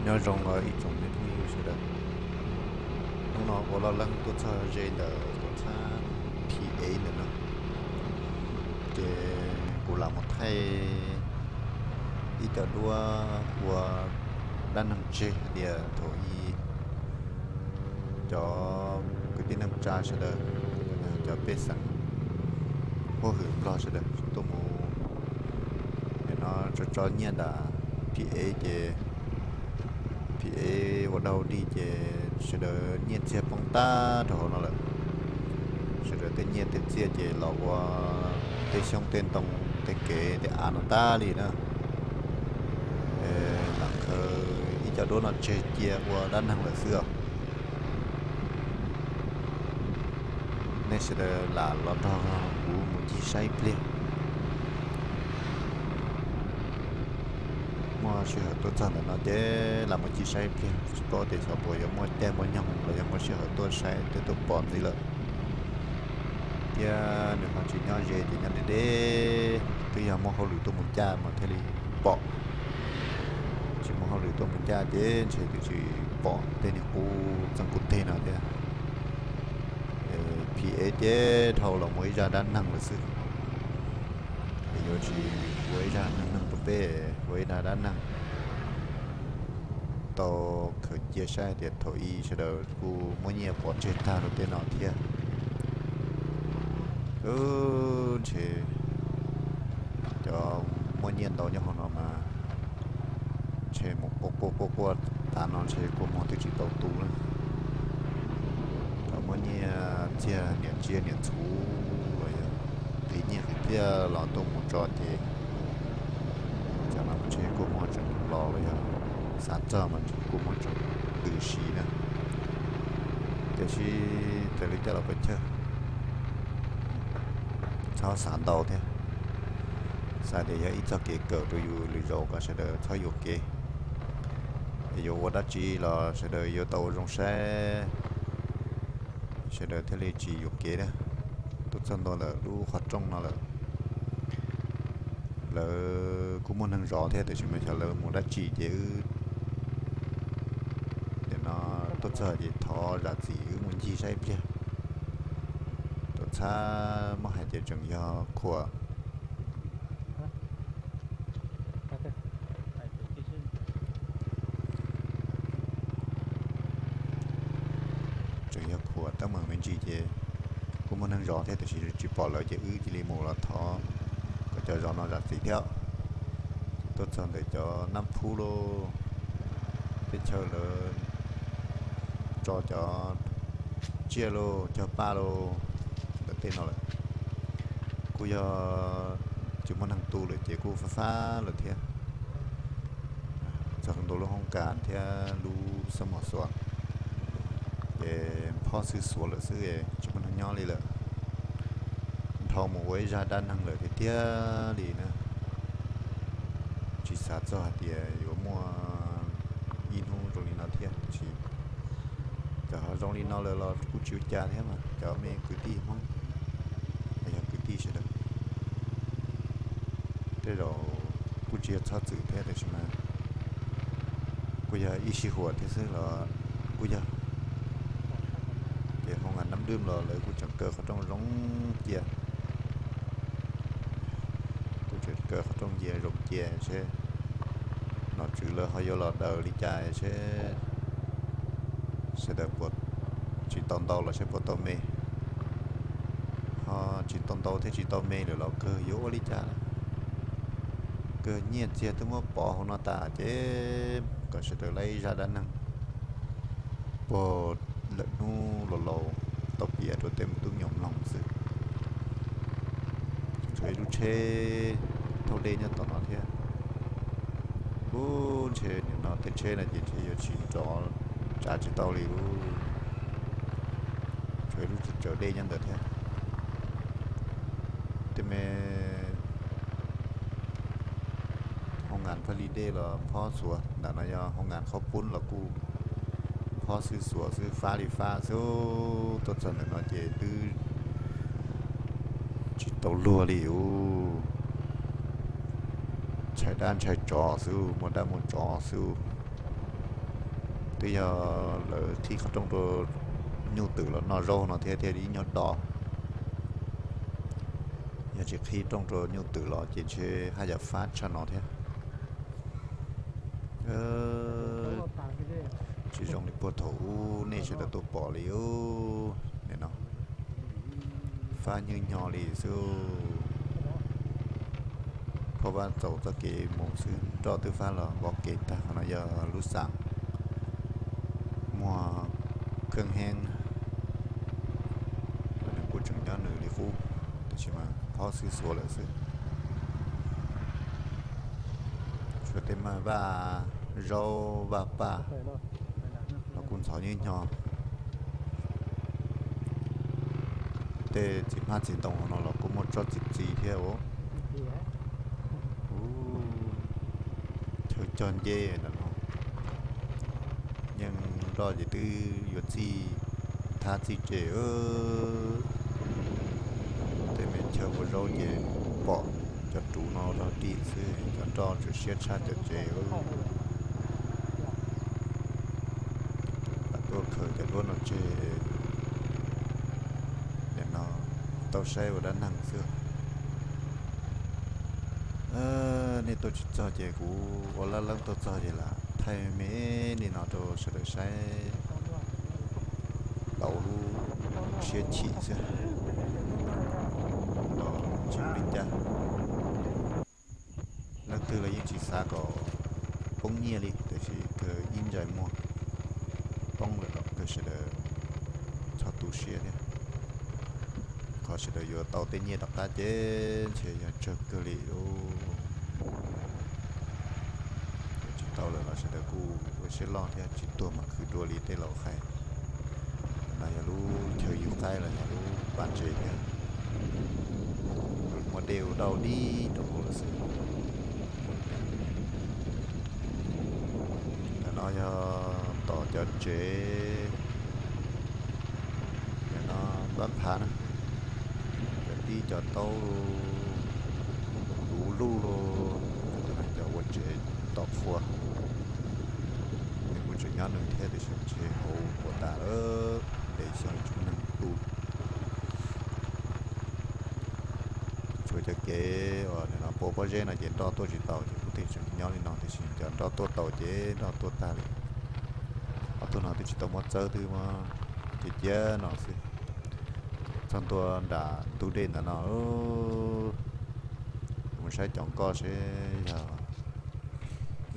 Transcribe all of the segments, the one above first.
Nyob zoo os ib tsoom me phooj ywg sawv daws. Hnub no ua loj leeb tuaj txog ze ntawm tuam txhab P A ntawm no, ces kuv lam mus thaij ib co duab ua dab neeg tseg hais tias thaum ub cov kwv tij neej tsa sawv daws, cov pej xeem huab hwm Nplog sawv daws tuaj mus, nim no tso tso nyiaj ntawm P A ces P A ua dau dig ces sawv daws nyiaj txiag poob tag rau hauv no lawm. Sawv daws tej nyiaj tej txiaj ces los ua tej xyoob tej ntoo tej kev tej av no tag li na. Lam khaws ib co duab no tseg cia ua dab neeg lawm xwb os. Nej sawv daws lam los nrog kuv mus ncig saib ib pliag. Muaj sij hawm tuaj txog ntawm no ces lam mus ncig saib ib pliag, tsis paub tias xyov puas yuav muaj caij muaj nyoog los yog muaj sij hawm tuaj saib thiaj tuaj pom ntxiv lawm. Thiab nws ho tsis nyob ze ces nyob deb deb, twb yog muaj hauj lwm tuaj mus caj mas thiaj li pom. Tsis muaj hauj lwm tuaj mus caj ces ntshe twb tsis pom tej niag qub txeeg qub teg no thiab. P A ces dhau los mus ib zaj dab neeg lawm xwb. Es yuav tsis ua ib zaj neeg neeg rau peb, ua ib zaj dab neeg tau khaws cia saib tias thaum ub sawv daws kuj muab nyiaj pov tseg tag rau tej no thiab. Ntshe cov muaj nyiaj ntau nyob hauv no mas ntshe mus quaj quaj quaj quaj tas no ntshe kua muag twb tsis tau tu na. Cov muaj nyiaj txiag niam tsiaj niam txhuv los yog qiv nyiaj qiv txiaj los tuaj mus tso ces cov no ntshe kua muag tseem los los yog xav txog mas ntshe kua muag tseem ntws si na. Tiam sis txawm li cas los pes chawj, txhob xav ntau thiab. Xav tias yog ib txoj kev kawm rau yus lwm zaus kom sawv daws txhob yuam kev. Es yuav ua dab tsi los sawv daws yuav tau ua zoo saib, sawv daws thiaj li tsis yuam kev na. Tuaj txog ntua ntawm lub qhov rooj no lawm, lawv kuj muaj neeg zov thiab tiam sis mas xyov lawv mus dab tsi ces wb nim no tuaj txog ces thov zam txim wb mus ncig saib ib pliag. Tuam txhab muab hais tias tseem yog khuam, tseem yog khuam teeb meem me ntsis ces kuj muaj neeg zov thiab tiam sis tsis pom lawv ces wb cia li mus los thov kom cov zov no zam txim thiab. Tuaj txog ntawm cov nab phub lauj, teb chaws lawv tso cov tsiaj lauj, cog paj lauj ntawm tej no lawm. Kuj yog tsis muaj neeg tu lawm ces kuj fab fab lawm thiab. Txog ntua lub hoob kas thiab lub xab mos xuav ces phob xwb xuav lawm xwb, tsis muaj neeg nyob li lawm. Dhau mus ua ib zaj dab neeg lawm tiag tiag li na. Tsis xav txog hais tias yuav muaj ib hnub zoo li no thiab tiam sis cov ho zoo li no lawm los kuj tsis ua cas thiab mas cov me kwv tij Hmoob los yog kwv tij sawv daws tej zaum kuj tsis yog txhob txwm thiab tiam sis mas kuj yog ib sij huam thiab xwb los kuj yog. Ces hoo nkas nab dwb los lawv kuj tseem kaw qhov rooj zoo cia, kuj tseem kaw qhov rooj cia zoo cia seb nom tswv lawv ho yuav los daws li cas seb sawv daws puas tsis tau ntau los seb puas tau me. Ho tsis tau ntau thiab tsis tau me lawm los kawg yuav ua li cas lawm. Kawg nyiaj txiag twb muab pov hauv no tas ces kom sawv daws laib zaj dab neeg puag lawm hnub laus laus tau piav rau tej me tub me nyuam mloog xwb. Tshuav ib lub tsheb thauj dej nyob tom no thiab. Ub, ntshe nim no tej tsheb no ces ntshe yuav tsis nrov tsav tsis tau li lauj. Tshuav ib lub tsaws dej nyob ntawd thiab. Tej me hoo nkas faj li dej los phob xuav, ntawm no yog hoo nkas qhaub poob los kuj phob xwb xuav xwb fab li fab xwb. Tuaj txog ntawm no ces twb tsis tau luag li ub. Ntshai dab ntshai tsov xwb, muaj dab muaj tsov xwb. Twb yog lawv qhib qhov rooj rau nyuj twm los noj zaub no thiab thiaj li ib nyuag do. Yog tsis qhib rooj rau nyuj twm los ces ntshe haj yam fab tshaj no thiab. Tsis zoo li puag thaum ub nej sawv daws tuaj pom li ub. Nim no fab nyuj nyo li xwb. Phob Vaj txaus txoj kev mus xwb, nroj twb fab los vov kev tag. Qhov no yog lub xam muag kheej heev, nws kuj tseem nyob nws li qub, tab sis mas phob xwb xuav lawm xwb. Tshuav tej maj vaj zaub vaj paj los kuj ntxhov nyuj nyo. Tej txiv hmab txiv ntoo no los kuj muaj tsob txiv txiv thiab os. Chaw cog nceb ntawm no, yeej nroj ces twb yuav txij thab txij tse. Tej me chaw ua zaub ces pom cov ruv no rog dim xwb, cov nroj tseem siab tshaj cov tsev. Tuaj khaws cov duab no tseg, nim no tau saib ua dab neeg xwb. Nej tuaj tsis txog ces kuv ua lab leeb tuaj txog ces lam thaij me me li no rau sawv daws saib tau lub siab chim xwb los tsis ua li cas. Leej twg los yeej tsis xav kom poob nyiaj li, tiam sis kawg ib ntsais muag poob lawm los kawg sawv daws txhob tu siab thiab. Qhov sawv daws yuav tau tej nyiaj tom qab ces ntshe yog tsawg kawg li. Yuav tsis tau lawm los sawv daws kuj ua siab loj thiab tsis tuag mas khwv dua li tej laus hais. No yog lub chaw yug qaib los yog lub pas ntses thiab. Muaj dej ua dauj dib rau hauv lawm xwb. Ntawm no yog tom cov tsev, nim no npab phav na, cov dib cov taub, luv luj los, cov ua tsev tom qhua. Nws kuj tseem nyob nws thiab tiam sis ntshe hauv puas tas lawm, ntes xyoo tsis muaj neeg tu. Tshuav cov kev uas nim no pua pob zeb no ces nroj tuaj tsis tau ces kuj thiaj tseem nyob li no, tiam sis cov nroj tuaj tau ces nroj tuaj tag li. Ob tug no twb tsis tau muab txawb, twb muab cia cia no xwb. Txog ntua nram ntug dej ntawm no, mus saib cov nkoj seb yog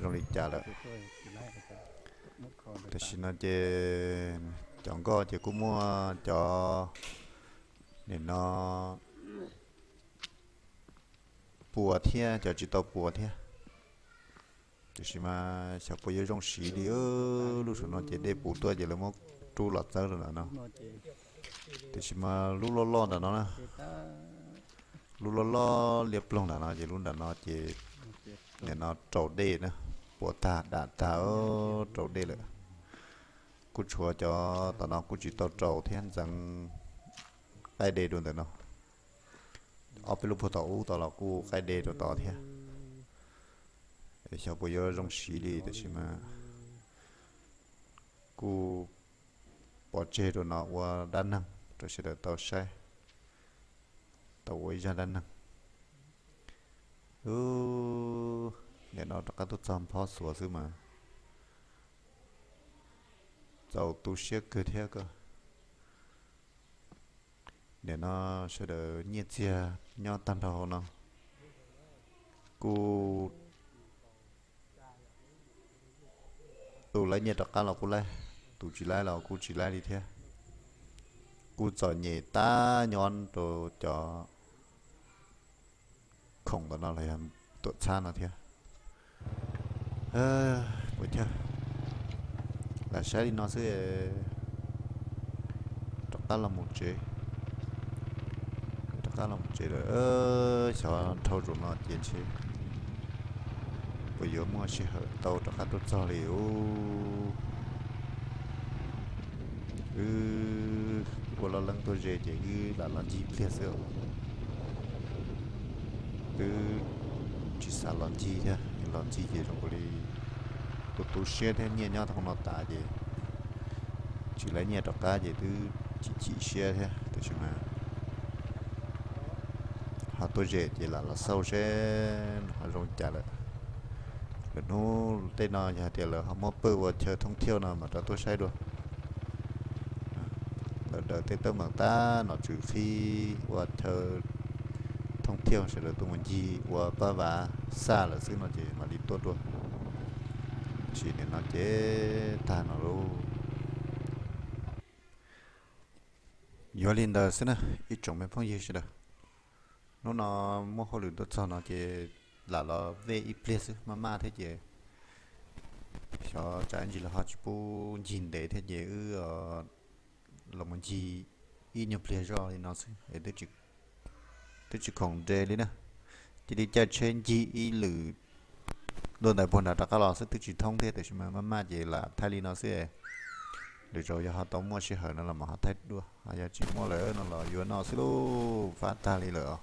zoo li cas lawm. Tam sim no ces cov nkoj ces kuj muaj cov nim no puas thiab cov tsis tau puas thiab. Tiam sis mas xyov puas yuav zoo siv li, lub sum no ces dej puv tuaj ces lawv muab rub los txawb rau ntawm no. Tiam sis mas lub loj loj ntawm no na, lub loj loj liab ploog ntawm no ces lub ntawm no ces nim no raus dej na, puas tag dam tag raus dej lawm. Kuj tshuav cov tom no kuj tsis tau raus thiab ntxeev qaij de rau ntawm no. Ob peb lub puag tom ub tod los kuj qaij de rau tod thiab. Xyov puas yuav zoo siv li, tiam sis mas kuj pov tseg rau no ua dab neeg rau sawv daws tau saib, tau ua ib zaj dab neeg. Nim no rov qab tuaj txog nphob xuav xwb mas txaus tu siab kawg thiab ko. Nim no sawv daws nyiaj txiag nyob tag nrho hauv no, kuj tus laib nyiaj rov qab los kuj laib, tus tsis laib los kuj tsis laib li thiab. Kuj txom nyem tab nyob rau cov khoom ntawm no los yog tuam txhab no thiab. Puas chawj, lam saib li no xwb, rov qab los mus tsev. Rov qab los mus tsev lawm, xyov dhau zaum no ces ntshe puas yuav muaj sij hawm tau rov qab tuaj txog li ub. Wb ua loj leeb tuaj ze ces wb lam los ncig pliag xwb. Twb tsis xav los ncig thiab, los ncig ces zoo li twb Tu siab thiab, nyiaj nyob tau no tas ces tsis tau nyiaj rov qab ces twb chim chim siab thiab, tab sis mas ho tuaj zem ces lam los xauj seb ho zoo cas lawm. Lwm hnub tej no yog hais tias lawv ho muab pawj ua chaw thoob thiauj no mam rov tuaj saib dua. Lawv daws tej teeb meem tag no tswv qhib ua chaw thoob thiauj sawv daws tuaj mus ncig ua pab vav xaj lawm xwb no ces mam li tuaj dua. Tab sis nim no ces tag no lauj. Yuav li ntawd xwb na, ib tsoom me phooj ywg sawv daws. Hnub no muaj hauj lwm tuaj txog no ces lam los vej ib pliag xwb, maj maj thiab ces xyov tsam ib ntsis lawv ho tsis pub ncig ntev thiab ces wb los mus ncig ib nyuag pliag zoj li no xwb es twb tsis khoom nres li na. Cia li caij tsheb ncig ib lwm dua ntawm puag nrad rov qab los xwb twb tsis thoob thiab, tiam sis mas maj maj ces lam thaij li no xwb. Lwm zaus yog ho tau muaj sij hawm no los ho thaij dua, yog tsis muaj lawm no los yuav no xwb lauj, fab tag li lawm.